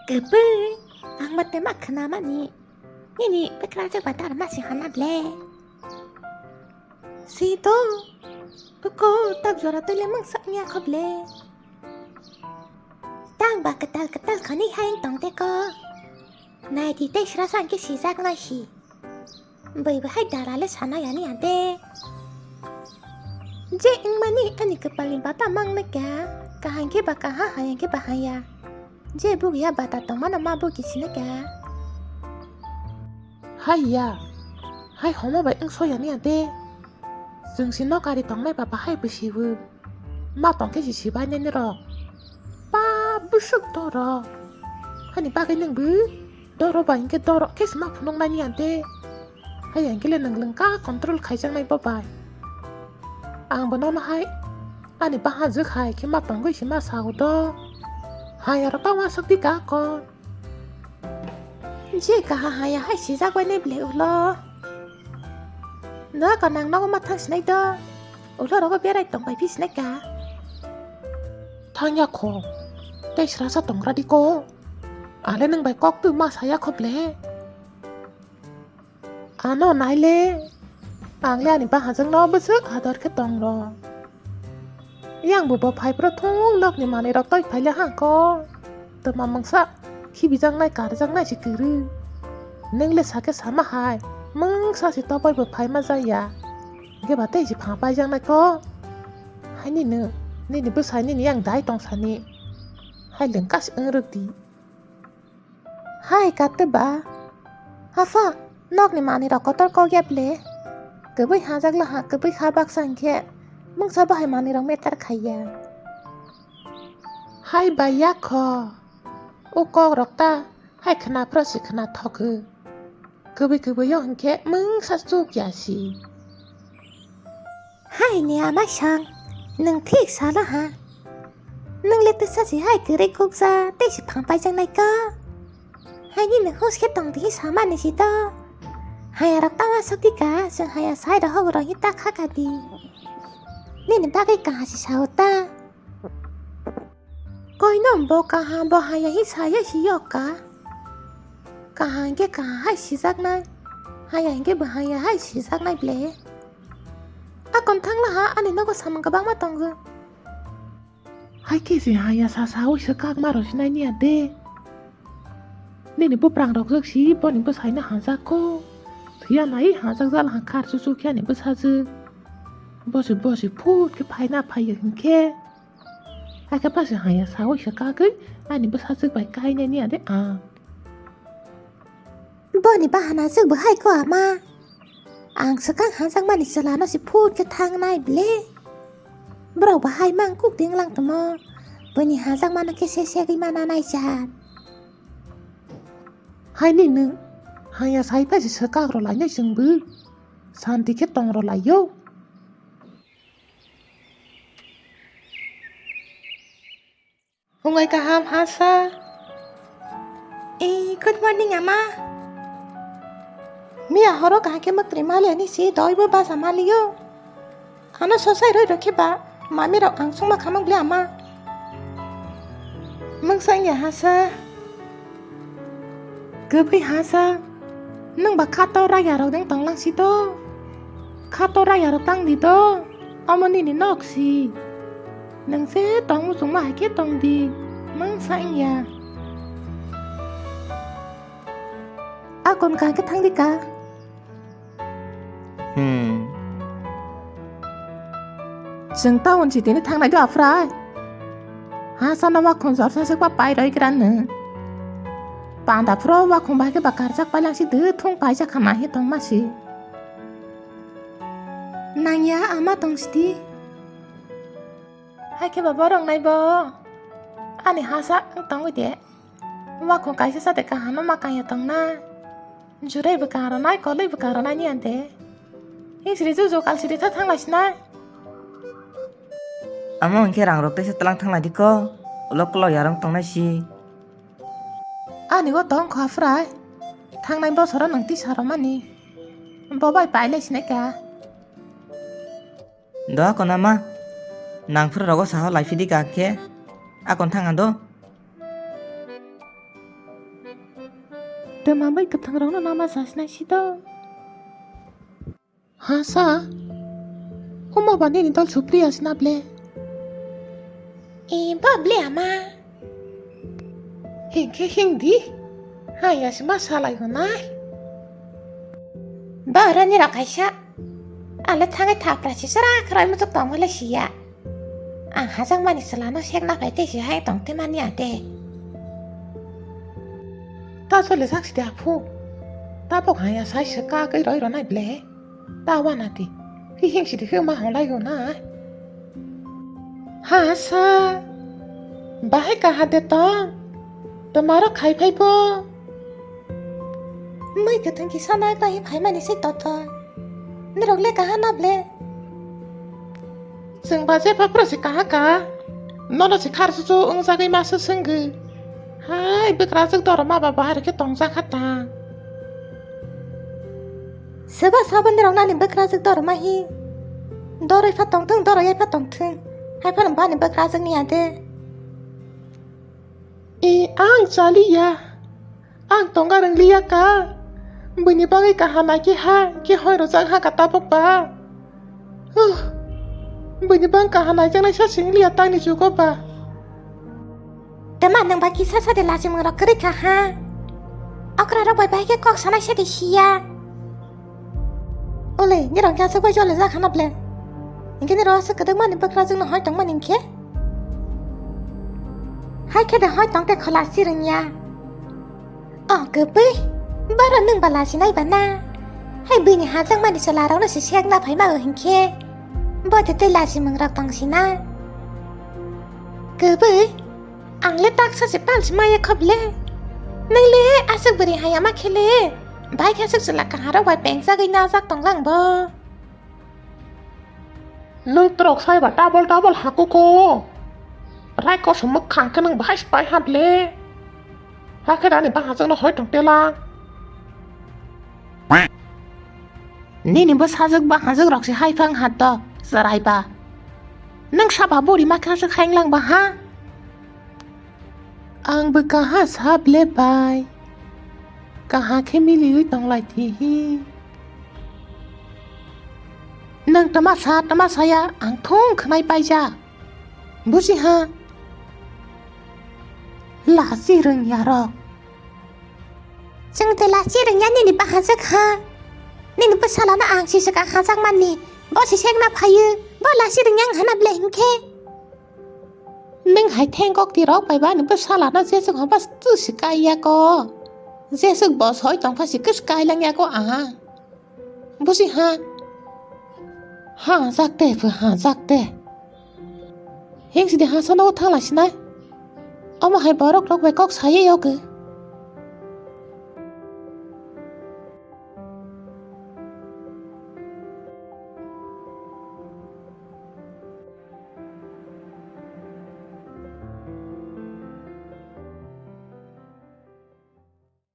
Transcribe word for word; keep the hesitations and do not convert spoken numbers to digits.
Kwbwi, ang ba tema khwnamani. Nini bekrajak ba dar masi hana ble. Si to, uko tak jora twi le mangsa wngya kho ble. Tang ba kwtal kwtal khani hai wng tong te ko. Nai di tei sra sa hwnkhe sijak nai si. Bui bahai dara le sana yani ade. Je wngmani ani kwpalni bata mang nai kha. Kaham khe ba kaham, haya khe ba haya. Je buk ya bata tongmano ma buk kisi nai kha. Hai ya. Hai homo bai wng so yani ade. Chwng si nok ari tongnai ba bahai bwsi bo. Ma tong khe si sibai nai nirok. Pa bwswk doro. Hani bagwi nwng bo doro bai hwnkhe doro khe se ma phunuk nani ante. Hai hwnkhe le nwng lwng ka control khaijak nai bo bai. Ang bo nono hai ani bahajwk hai khe ma tongwi se ma sa o do. Hai aro ta uansuk di ka kon. Je kaha haya hai sijak bai nai ble ulo. Nokha nang nogo ma thang sinai do. Ulo rogo berai tong pai phi sinai ka. Thang ya kho. Tei srasa tong ra di ko. Ale nwng bai kok tu ma saya kho ble. Ano nai le. Ang le ani bahajwk no bwswk hador khe tong rw. Yang bo bo phai phro thung nok ni manwi rok toi phai le ha ko. Toma mungsa khibi jak nai kar jak nai si kwrwi. Nwng le sa khe sama hai. Mungsa si topoi bo phai ma ja ya. Hwnkhe ba tei si phang pai jak nai ko. Hai nini, nini bwsai nini yang dai tong sani. Hai lwng kasi wng rwk di. Hai kate ba. Apha, nokni manwi rok kotor kok ya ble. Kwbwi hajak la ha, kwbwi ha baksa hwnkhe mungsa bahai manwi rok meter khaiya. Hai ba ya kho. O kok rok ta hai khna phro si khna thok. Kwbwi kwbwi yo hwnkhe mungsa chuk ya si. Hai ni ama sang, nwng thik sala ha. Nwng le twsa si hai kwrwi kukja tei si phang paijak nai ka. Hai ni nwng hus khe tong di hi samani si to. Hai arok ta uansuk di ka, chwng hai asai rok hok rok hi ta kha ka di. Nini bagwi kaha si sao ta. Koino bo kaham bo haya hi saya si yok ka. Kaham hwnkhe kaham hai sijaknai. Haya hwnkhe bo haya hai sijaknai ble. Akon thangla ha ani nogo samung kwbangma tongo. Hai khe se haya sa saui se kakma rw sinai niya de. Nini buprang rok jwk si boni bwsaino hajak kho. Thwiya nai hajak jala ha khar chuchu khe ani bwsajwk. Bosi bosi phut khe phaina phaiya hinkhe. Hakhe basi haya saui se kagwi ani bwsajwk bai kainani ade ang. Boni bahana jwk bo hai kho ama. Ang swkang hajakmani chwlano se phut khe thangnai ble. Borok bo hai mang kuk ding lang tongmo. Boni hajakmano khe se segwi mana naijak. Hai ni nwng haya sai phai se swkak rw lainai chwng bo. Santi khe tong rw lai o. Phungai kaham ha sa. Eh, good morning, ama. Miya horo kaham khe mwktwi mali ani si doi bo baja mali o. Ano sosai roi rokhe ba, mami rok ang songma khamang bli ama. Mungsa wngya ha sa. Kwbwi ha sa. Nwng ba khato raya rok deng tonglang si to. Khato raya rok tang di to. Omo nini nok si. Nwng se tong muchungma hai khe tong di. Mungsa wngya. Akon kaham khe thang di ka. Hmm. Chwng town city ni thangnai do aphrai. Ha sana wakhung jorsa se pa pai roi gran no. Panda phro wakhung bai khe ba karjak pai lang si de thung paijak khama he tong ma si. Nangya ama tong siti. Hai khe ba borok nai bo. Ani hasa wng tongwi de. Wakhung kaisa sa de kaham no ma kanya tong na. Jurai bwkang rwnai, kolwi bwkang rwnai ni ante. Hisri juju kalsiri tha thanglai sinai. Amo hwnkhe rang rok teisa tlang thanglai di ko. Ulo kolo yarwng tongnai si. Ani o tong kha phrai. Thangnai bosoro nwng tisa romani. Bo bai pailai sinai ka. Do akon ama. Nang phuru rogo saho lai phidi ka khe. Akon thang ando. Twma bai kwthang rokno nama sasnai sito. Ha sa. Huma ba nini dol supri asna ble. E ba ble ama. Hingke hingdi. Ha ya sima salai honai. Ba rani rakaisa. Ale thangai thapra si sara khrai muchuk tongmale siya. Ang hajak mani chwlano sekna phai tei se hai tong te mani ate. Ta chole sak sidi aphu. Ta bok haya sai se ka kai roi ronai ble. Ta wana ti. Hi hing sidi hima honglai go na. Ha sa. Bahai kaha de tong. Tomaro khai phai bo. Mui kwthang kisa nai bai phai mani se toto. Nirok le kaha na ble. Chwng ba je pha phra se kaha ka. Nono se khar su su wng jagwi ma se swngwi. Hai bwkrajwk doro ma ba bahai khe tong ja kha ta. Seba sabon rok nani bwkrajwk doro ma hi. Doroi pha tong thung, doroi pha tong thung. Hai pha bani bwkrajwk ni ade. E ang chali ya. Ang tongga rwng liya ka. Buini bagwi kaha nai khe ha, khe hoi rojak ha ka tabuk ba. Huh. Buini bang kaha nai janai sa sing liya tangni jugo ba. Tama nang ba kisa sa de lachimung rok kwrwi kha ha. Okra rok bai bai khe kok sanai sa de siya. Ole, nirok khe aswk bai jole jak hana ble. Hinkhe nirok aswk kwdwkmani bwkrajwkno hoi tongmani hinkhe? Hai khe da hoi tong te khola sirwngya. O kwbwi, boro nwng ba lachinai ba na? Hai bini hajakmani chwlarokno se sekna phai ma o hinkhe? Bo de tei lachimungrok tong sina? Kwbwi, ang le taksa se pal se maya khop le. Nwng le aswk bwrwi hai ama khe le. Bai khe aswk chwla kaharok bai pengjagwi najak tonglang bo. Nwng twrok sai ba double double hakuko. Rai kosom mwkhang khe nwng bahai se pai hap le. Hakhe rani bahajwkno hoi tong tela. Nini bo sajwk bahajwk rok se hai phang hat to chwrai ba. Nwng saba buri ma khe aswk hai wnglang ba ha? Ang bw kaha sap le bai. Kaha khe miliwi tong lai thi hi. Nwng twma sa, twma saya, ang thung khwnai paijak. Buji ha? Lachi rwngya rok. Chwng tei lachi rwngya nini bahajwk ha. Nini bwsalano ang siswk ang hajak mani. Bo si sekna phaio. Bo lachi rwngya wng hana ble hinkhe. Nwng hai thengkok tirok bai ba ani bwsalano jeswk hwnba chwsi kaiya ko. Jeswk bo soi tongkha si kwswk kailangya ko aha. Busi ha. Ha jak te phu ha jak te. Hingsidi ha sana o thangla sinai. Omo hai borok rok bai kok saye yoke.